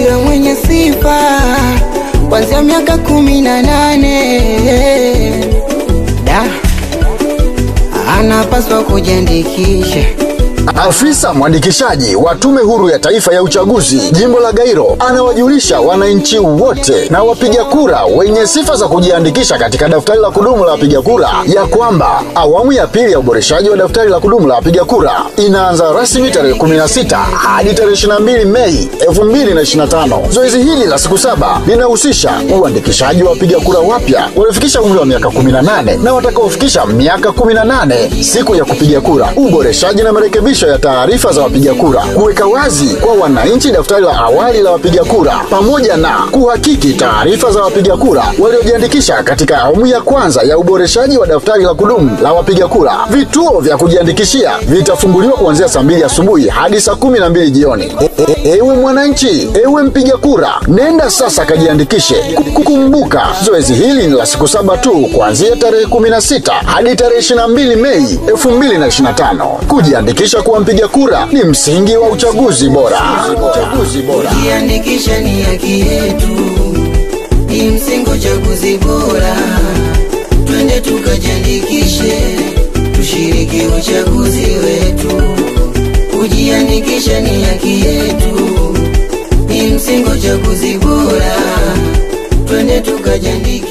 Kila mwenye sifa kuanzia miaka 18 da anapaswa kujiandikisha. Afisa mwandikishaji wa Tume Huru ya Taifa ya Uchaguzi Jimbo la Gairo anawajulisha wananchi wote na wapiga kura wenye sifa za kujiandikisha katika daftari la kudumu la wapiga kura ya kwamba awamu ya pili ya uboreshaji wa daftari la kudumu la wapiga kura inaanza rasmi tarehe 16 hadi tarehe 22 Mei 2025. Zoezi hili la siku 7 linahusisha uandikishaji wa wapiga kura wapya waliofikisha umri wa miaka 18 na watakaofikisha miaka 18 siku ya kupiga kura, uboreshaji na marekebisho ya taarifa za wapiga kura, kuweka wazi kwa wananchi daftari la awali la wapiga kura, pamoja na kuhakiki taarifa za wapiga kura waliojiandikisha katika awamu ya kwanza ya uboreshaji wa daftari la kudumu la wapiga kura. Vituo vya kujiandikishia vitafunguliwa kuanzia saa 2 asubuhi hadi saa 12 jioni. Ewe mwananchi, ewe mpiga kura, nenda sasa kajiandikishe. Kumbuka, zoezi hili ni la siku 7 tu, kuanzia tarehe 16 hadi tarehe 22 Mei 2025. Kujiandikisha kuwa mpiga kura ni msingi wa uchaguzi bora. Kujiandikisha ni haki yetu, ni msingi wa uchaguzi bora. Twende tukajiandikishe, tushiriki uchaguzi wetu. Kujiandikisha ni haki yetu, ni msingi wa uchaguzi bora. Twende tukajiandikishe.